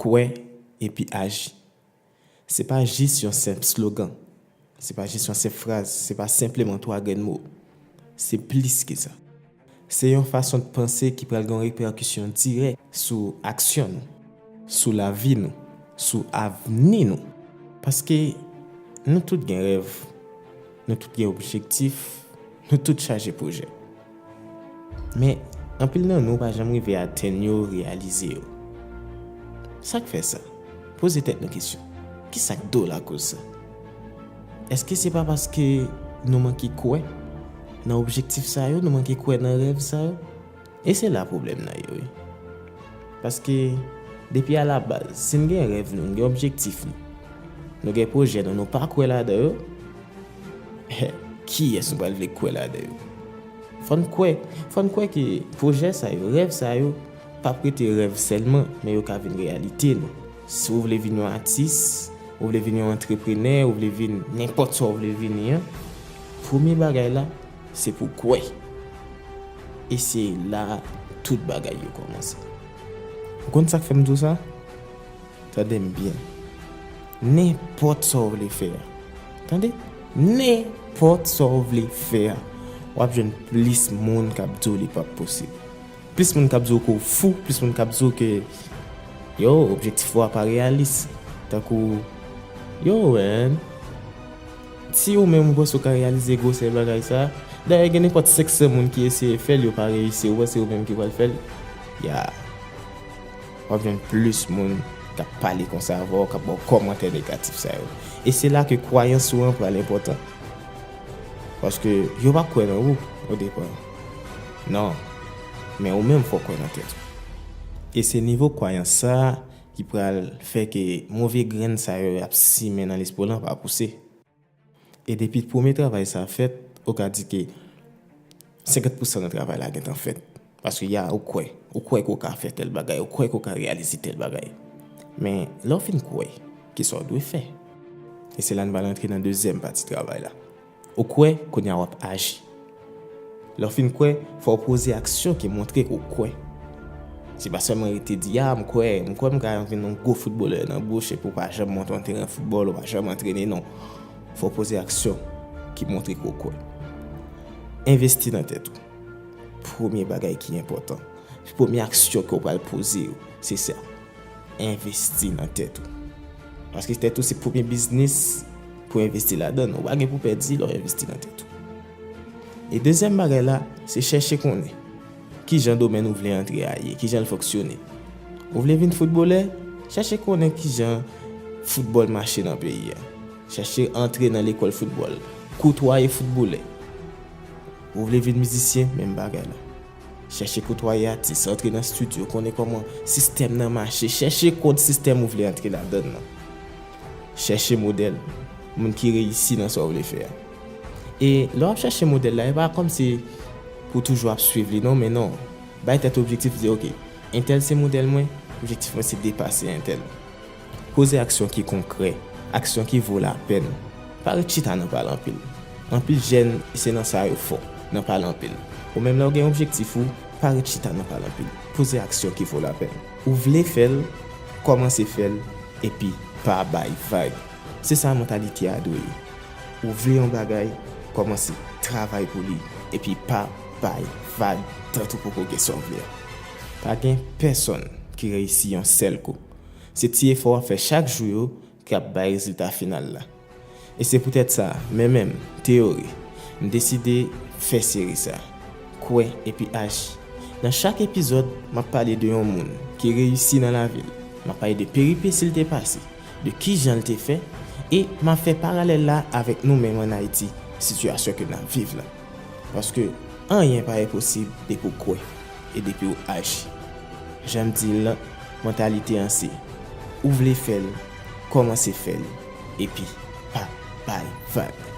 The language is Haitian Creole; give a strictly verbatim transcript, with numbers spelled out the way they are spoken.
Kwè epi aji. Se pa jis yon senp slogan. Se pa jis yon senp fraz. Se pa senpleman twa grenn mo. Se plis ke sa. Se yon fason de panse ki pral gen yon repèkisyon dirèk sou aksyon nou, sou lavi nou, sou avni nou. Paske nou tout gen rèv, nou tout gen objektif, nou tout chaje pwojè. Men, anpil nan nou pa janm rive atenn yo, reyalize yo. Sa k fè sa? Poze tèt nou kesyon. Kisa k dwe lakoz sa? Èske se pa paske nou manke kwè nan objektif sa yo, nou manke kwè nan rèv sa yo? E se la pwoblèm nan ye, wi. Paske, depi alabaz, si n gen rèv nou, n gen objektif nou, nou gen pwojè nou, nou pa kwè ladan yo, kiyès nou pral vle kwè ladan yo? Fò n kwè, fò n kwè ke pwojè sa yo, rèv sa yo, p ap rete rèv sèlman, men yo ka vin reyalite nou. Si w vle vin yon atis, ou vle vin yon antreprenè, ou vle vin nenpòt sa w vle vini an, premye bagay la, se pou w kwè. E se la tout bagay yo kòmanse. Ou konn sa k fè m di w sa? Tande m byen. Nenpòt sa w vle fè a. Tande? Nenpòt sa w vle fè a. W ap jwenn plis moun k ap di w li p ap posib. Plis moun k ap di w ke w fou, plis moun k ap di w ke, yo, objektif ou a pa reyalis. Tankou, yo, man, si ou menm ou panse w ka reyalize gwosè bagay sa, dayè gen nenpòt senk san moun ki eseye fè l, yo pa reyisi, ou panse ou menm ki pral fè l? Ya. W ap jwenn plis moun k ap pale konsa avè w, k ap ba w kòmantè negatif sa yo. E se la ke kwayans ou an pral enpòtan. Paske yo pa kwè nan ou, o depa. Non. Men ou menm fò w kwè nan tèt ou. E se nivo kwayans sa a ki pral fè ke move grenn sa yo y ap simen nan lespri w lan pa pouse. E depi premye travay sa fèt, ou ka di ke senkant pousan nan travay la gentan fèt. Paske ya, ou kwè. Ou kwè ke w ka fè tèl bagay, ou kwè ke w ka reyalize tèl bagay. Men, lè w fin kwè, kisa w dwe fè? E se la n pral antre nan dezyèm pati travay la. Ou kwè, kounye a w ap aji. Lè w fin kwè, fò w poze aksyon ki montre ke w kwè. Se pa sèlman rete di, a, m kwè, m kwè m ka vin yon gwo foutbolè nan bouch, epi w pa janm monte yon teren foutbòl, ou pa janm antrene, non. Fò w poze aksyon ki montre ke w kwè. Envesti nan tèt ou. Premye bagay ki enpòtan. Premye aksyon ke w pral poze yo, se sa. Envesti nan tèt ou. Paske tèt ou se premye biznis pou envesti ladan l. Ou pa gen pou pèdi lè w envesti nan tèt ou. E dezyèm bagay la, se chèche konnen kijan domèn ou vle antre a ye, kijan l fonksyone. Ou vle vin foutbolè? Chèche konnen kijan foutbòl mache nan peyi a. Chèche antre nan lekòl foutbòl. Koutwaye foutbolè. Ou vle vin mizisyen? Menm bagay la. Chèche koutwaye atis, antre nan estidyo, konnen kòman sistèm nan mache, chèche kont sistèm ou vle antre ladan l nan. Chèche modèl, moun ki reyisi nan sa w vle fè a. E lè w ap chèche modèl la, e pa kòmsi pou toujou ap swiv li non, men non. Bay tèt ou objektif, di, oke, entèl se modèl mwen, objektif mwen se depase entèl. Poze aksyon ki konkrè, aksyon ki vo lapèn. Pa ret chita nan pale anpil. Anpil jèn, se nan sa yo fò, nan pale anpil. Ou menm lè w gen objektif ou, pa ret chita nan pale anpil. Poze aksyon ki vo lapèn. Ou vle fè l, kòmanse fè l, epi pa bay vag. Se sa mantalite a dwe ye. Ou vle yon bagay, kòmanse travay pou li, epi pa bay vag, tantou poko gen sa w vle a. Pa gen pèsonn ki reyisi yon sèl kou. Se ti efò w ap fè chak jou yo k ap bay rezilta final la. E se poutèt sa, men menm, Teyori, m deside fè seri sa, Kwè epi Aji. Nan chak epizòd, m ap pale de yon moun ki reyisi nan lavi l. M ap pale de peripesi l te pase, de kijan l te fè, e m ap fè paralèl la avèk nou menm ann Ayiti, sitiyasyon ke n ap viv la. Paske anyen pa enposib depi w kwè e depi w aji. Jan m di l lan, mantalite an se, ou vle fè l, kòmanse fè l, epi pa bay vag.